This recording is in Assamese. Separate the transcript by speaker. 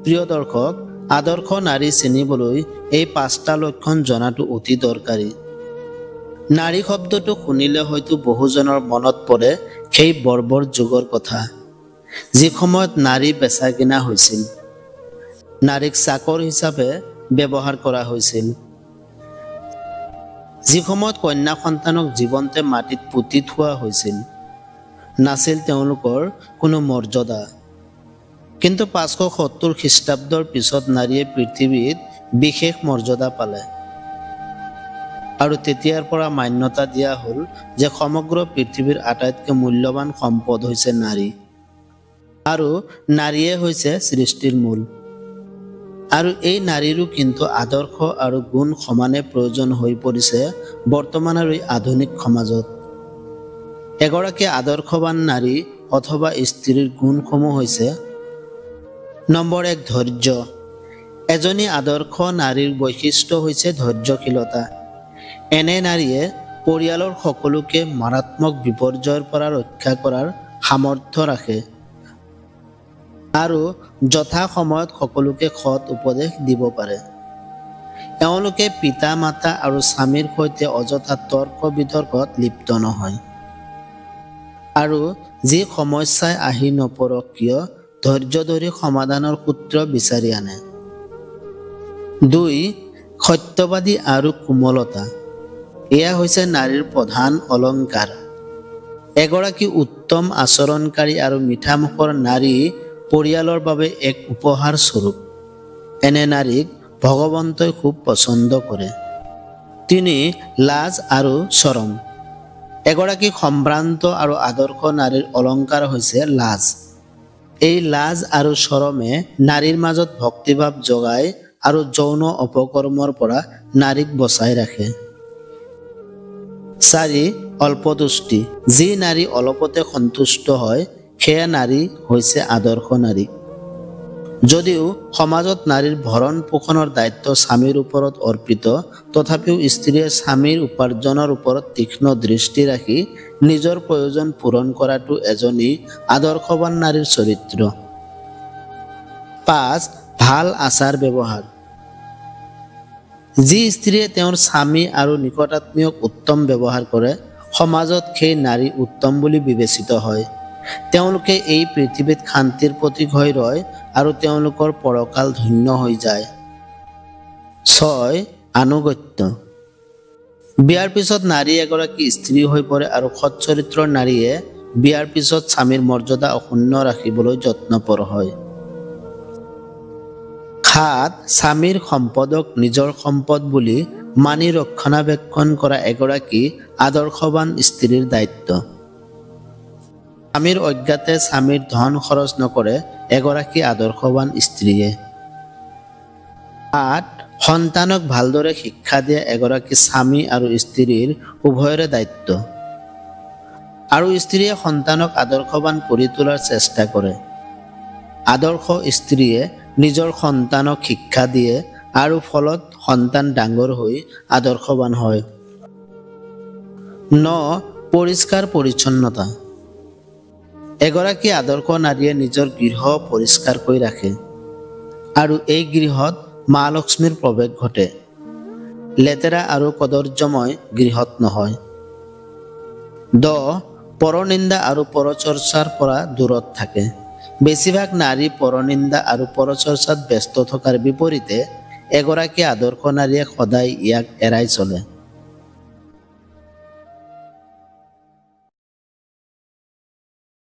Speaker 1: প্ৰিয় দৰ্শক, আদৰ্শ নাৰী চিনিবলৈ এই 5টা লক্ষণ জনাটো অতি দৰকাৰী। নাৰী শব্দটো শুনিলে হয়তো বহুজনৰ মনত পৰে সেই বৰ্বৰ যুগৰ কথা, যি সময়ত নাৰী বেচা কিনা হৈছিল, নাৰীক চাকৰ হিচাপে ব্যৱহাৰ কৰা হৈছিল, যি সময়ত কন্যা সন্তানক জীৱন্তে মাটিত পুতি থোৱা হৈছিল, নাছিল তেওঁলোকৰ কোনো মৰ্যাদা। কিন্তু 570 খ্ৰীষ্টাব্দৰ পিছত নাৰীয়ে পৃথিৱীত বিশেষ মৰ্যাদা পালে আৰু তেতিয়াৰ পৰা মান্যতা দিয়া হ'ল যে সমগ্ৰ পৃথিৱীৰ আটাইতকৈ মূল্যৱান সম্পদ হৈছে নাৰী আৰু নাৰীয়ে হৈছে সৃষ্টিৰ মূল। আৰু এই নাৰীৰো কিন্তু আদৰ্শ আৰু গুণ সমানে প্ৰয়োজন হৈ পৰিছে বৰ্তমানৰ এই আধুনিক সমাজত। এগৰাকী আদৰ্শৱান নাৰী অথবা স্ত্ৰীৰ গুণসমূহ হৈছে: নম্বৰ 1, ধৈৰ্য। এজনী আদৰ্শ নাৰীৰ বৈশিষ্ট্য হৈছে ধৈৰ্যশীলতা। এনে নাৰীয়ে পৰিয়ালৰ সকলোকে মাৰাত্মক বিপৰ্যয়ৰ পৰা ৰক্ষা কৰাৰ সামৰ্থ্য ৰাখে আৰু যথা সময়ত সকলোকে সৎ উপদেশ দিব পাৰে। এওঁলোকে পিতা মাতা আৰু স্বামীৰ সৈতে অযথা তৰ্ক বিতৰ্কত লিপ্ত নহয় আৰু যি সমস্যাই আহি নপৰক কিয় ধৈৰ্য ধৰি সমাধানৰ সূত্ৰ বিচাৰি আনে। 2, সত্যবাদী আৰু কোমলতা। এয়া হৈছে নাৰীৰ প্ৰধান অলংকাৰ। এগৰাকী উত্তম আচৰণকাৰী আৰু মিঠা মুখৰ নাৰী পৰিয়ালৰ বাবে এক উপহাৰ স্বৰূপ। এনে নাৰীক ভগৱন্তই খুব পছন্দ কৰে। 3, লাজ আৰু শৰম। এগৰাকী সম্ভ্ৰান্ত আৰু আদৰ্শ নাৰীৰ অলংকাৰ হৈছে লাজ। এই লাজ আৰু শৰমে নাৰীৰ মাজত ভক্তিভাৱ জগায় আৰু যৌন অপকৰ্মৰ পৰা নাৰীক বচাই ৰাখে। 4, অল্পতুষ্টি। যি নাৰী অলপতে সন্তুষ্ট হয় সেয়া নাৰী হৈছে আদৰ্শ নাৰী। যদিও সমাজত নাৰীৰ ভৰণ পোষণৰ দায়িত্ব স্বামীৰ ওপৰত অৰ্পিত, তথাপিও স্ত্ৰীয়ে স্বামীৰ উপাৰ্জনৰ ওপৰত তীক্ষ্ণ দৃষ্টি ৰাখি নিজৰ প্ৰয়োজন পূৰণ কৰাটো এজনী আদৰ্শৱান নাৰীৰ চৰিত্ৰ। 5, ভাল আচাৰ ব্যৱহাৰ। যি স্ত্ৰীয়ে তেওঁৰ স্বামী আৰু নিকটাত্মীয়ক উত্তম ব্যৱহাৰ কৰে, সমাজত সেই নাৰী উত্তম বুলি বিবেচিত হয়। তেওঁলোকে এই পৃথিৱীত শান্তিৰ প্ৰতীক হৈ ৰয় আৰু তেওঁলোকৰ পৰকাল ধন্য হৈ যায়। 6, আনুগত্য। বিয়াৰ পিছত নাৰী এগৰাকী স্ত্ৰী হৈ পৰে আৰু সৎ চৰিত্ৰৰ নাৰীয়ে বিয়াৰ পিছত স্বামীৰ মৰ্যাদা অক্ষুণ্ণ ৰাখিবলৈ যত্নপৰ হয়। 7, স্বামীৰ সম্পদক নিজৰ সম্পদ বুলি মানি ৰক্ষণাবেক্ষণ কৰা এগৰাকী আদৰ্শৱান স্ত্ৰীৰ দায়িত্ব। স্বামীৰ অজ্ঞাতে স্বামীৰ ধন খৰচ নকৰে এগৰাকী আদৰ্শৱান স্ত্ৰীয়ে। 8, সন্তানক ভালদৰে শিক্ষা দিয়া এগৰাকী স্বামী আৰু স্ত্ৰীৰ উভয়ৰে দায়িত্ব আৰু স্ত্ৰীয়ে সন্তানক আদৰ্শৱান কৰি তোলাৰ চেষ্টা কৰে। আদৰ্শ স্ত্ৰীয়ে নিজৰ সন্তানক শিক্ষা দিয়ে আৰু ফলত সন্তান ডাঙৰ হৈ আদৰ্শৱান হয়। 9, পৰিষ্কাৰ পৰিচ্ছন্নতা। এগৰাকী আদৰ্শ নাৰীয়ে নিজৰ গৃহ পৰিষ্কাৰকৈ ৰাখে আৰু এই গৃহত মা লক্ষ্মীৰ প্ৰৱেশ ঘটে, লেতেৰা আৰু কদৰ্যময় গৃহত নহয়। 10, পৰনিন্দা আৰু পৰচৰ্চাৰ পৰা দূৰত থাকে। বেছিভাগ নাৰী পৰনিন্দা আৰু পৰচৰ্চাত ব্যস্ত থকাৰ বিপৰীতে এগৰাকী আদৰ্শ নাৰীয়ে সদায় ইয়াক এৰাই চলে।